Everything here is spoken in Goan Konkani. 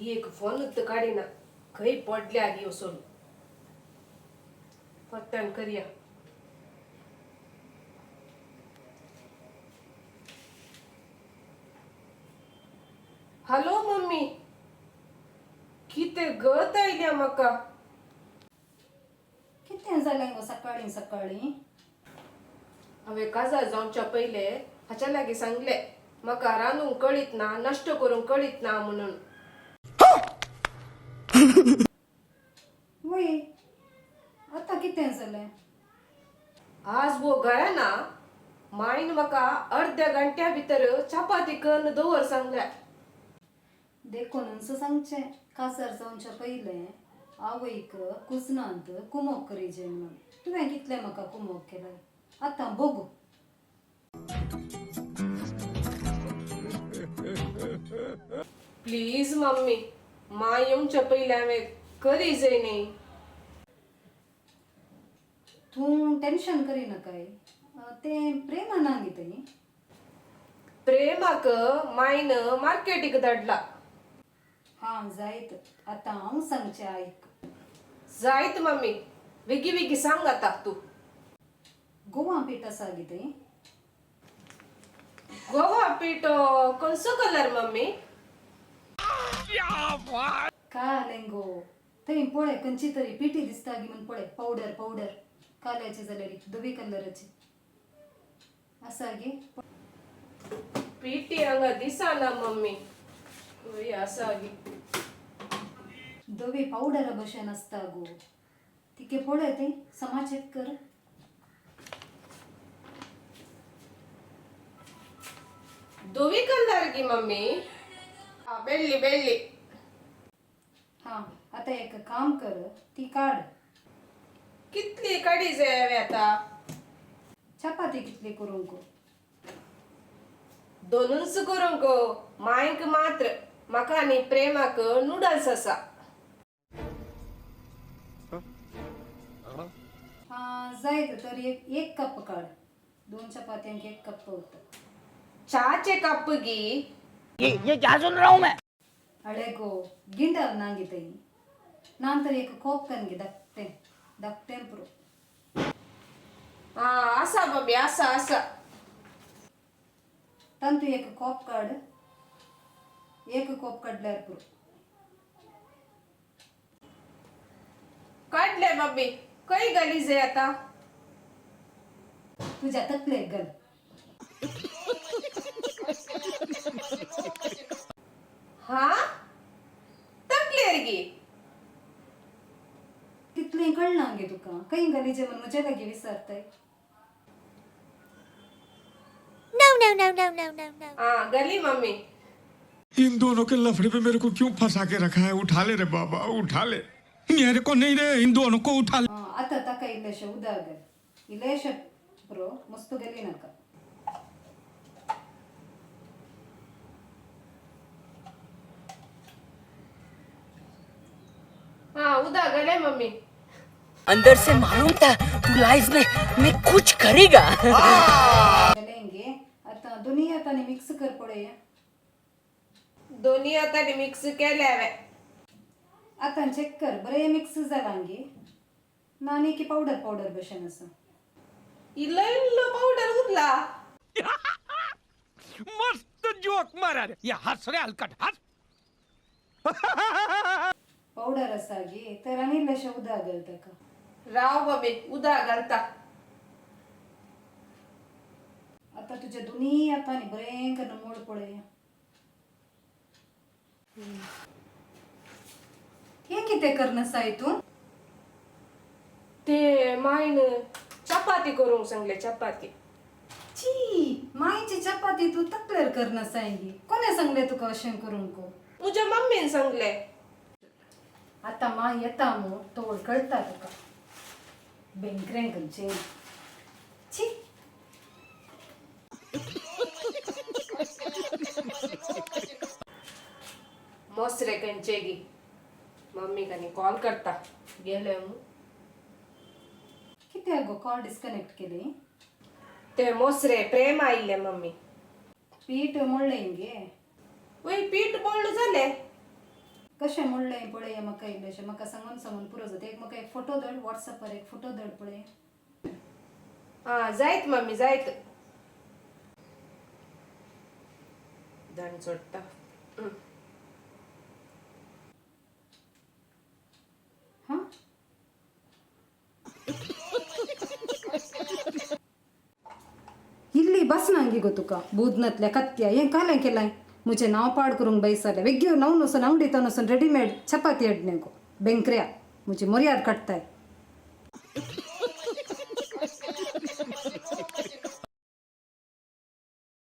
एक फोनूच काडिना, खंय पडल्या गी वचून. पत्त्यान करया. हॅलो मम्मी, कितें गत आयल्या म्हाका. कितें जालें गो सकाळीं सकाळीं? हांवें काजार जावच्या पयले हाच्या लागीं सांगलें, म्हाका रांदूंक कळीत ना, नश्ट करूंक कळीत ना म्हणून. वय, आतां कितें जालें? आज वो गळ्याना मायन म्हाका अर्द्या घंट्या भितर चपाती करून दवर सांगल्या. देखूनच सांगचें, काजार जावच्या पयलें आवयक कुजनांत कुमोक करीजे म्हणून. तुवें कितलें म्हाका कुमोक केलें, आतां भोगू. प्लीज मम्मी, माय येवच्या पयलें हांवें करी जाय न्ही. तूं टेन्शन करिनाकाय. तें प्रेमा ना गे थंय? प्रेमाक मायन मार्केटीक धाडला. हां जायत, आतां हांव सांगचें आयक. जायत मम्मी, बेगी बेगी सांग आतां तूं. गोवा पीठ आसा गे थंय? गोवा पीठ खंयचो कलर मम्मी? कालें गो, थंय पळय खंयची तरी पिठी दिसता गी म्हूण पळय. पावडर पावडर काल्याची जाल्यार धवी कलराची आसा गे? पिठी हांगा दिसना मम्मी, खंय आसा गी? धवी पावडरा भशेन आसता गो, तिके पळय थंय समा चॅक कर. धवी कलर गी मम्मी? हा, बेळ्ळी बेळ्ळी. हां, आतां एक काम कर, ती काड. कितली काडी जाय हांवें आतां? चपाती कितली करूंक? दोनूच करूंक, मायक मात्र. म्हाका आनी प्रेमाक नुडल्स आसा. हां जायत, तर एक एक कप काड. दोन चपात्यांक एक कप पावता. च्याचे कप गी? ये क्या सुन रहा हूँ मैं? अळे गो, गिंडल ना गे थंय? ना तर एक कोप कन गे, धाकटें धाकटें पुरो. हा, आसा मम्मी, आसा आसा. तांतू एक कोप काड. एक कोप काडल्यार पुरो. काडले मम्मी, खंय घाली जाय आतां? तुज्या तकलेक घाल. हा, तकलेर गी? तितलें कळना गे तुका, खंय घालीजे म्हूण म्हज्या लागीं विचारताय? No, no, no, no, no, no, no. हा, घाली मम्मी. इन दोनों के लफड़े में मेरे को क्यों फंसा के रखा है? उठा ले रे बाबा, उठा ले. मेरे को नहीं रे, इन दोनों को उठा ले. आतां ताका इल्लेशें उदक घाल, इल्लेशें पुरो, मस्त घाली नाका. हा, उदक घाले मम्मी. अंदर से मालूम था तू लाइफ में मैं कुछ करेगा. घालें गे? आतां दोनूय हातांनी मिक्स कर पळोवया. दोन्ही हातांनी मिक्स केले हांवें. आतां चॅक कर, बरें मिक्स जालां गे ना आनी की पावडर पावडर भशेन आसा? इल्लो इल्लो पावडर उरला. मस्त जोक मारा रे, ये हंस रे हलकट हंस. पावडर आसा गे तर आनी इल्लेशें उदक घाल ताका. राव मम्मी, उदक घालता. आतां तुज्या दोनूय हातांनी बरें करून मोड पळोवया. हें कितें करना साय तूं? ते मायन चपाती करूंक सांगले, चपाती. छी, मायची चपाती तूं तकलेर करना साय गे? कोणें सांगलें तुका अशें करूंक? म्हज्या मम्मीन सांगले. आतां मां येता मू, तोड कळटा तुका. बेंकरें खंयचें, छी. मोसरे खंयचे गी. मम्मीक आनी कॉल करता, गेले मू. कित्याक गो कॉल डिस्कनेक्ट केली? ते मोसरे प्रेम आयिल्ले मम्मी. पीठ मोडलें गे? वय, पीठ मोडलं जालें. कशें म्हणलें पळय म्हाका इल्लेशें म्हाका सांगून सांगून पुरो जाता. एक म्हाका एक फोटो धाड वॉट्सॅपार, एक फोटो धाड पळय. हा जायत मम्मी जायत. दाण चोडटा. हां इल्ली बसनांगी गो तुका बूदनातल्या कत्त्या हें कालें केलाय मुझे नांव पाड करूंक बैसाले वेग्यो नाव नसून अंगडी तनसून रेडीमेड चपाती अडने गो बेंकऱ्या मुझे मर्याद काडटाय.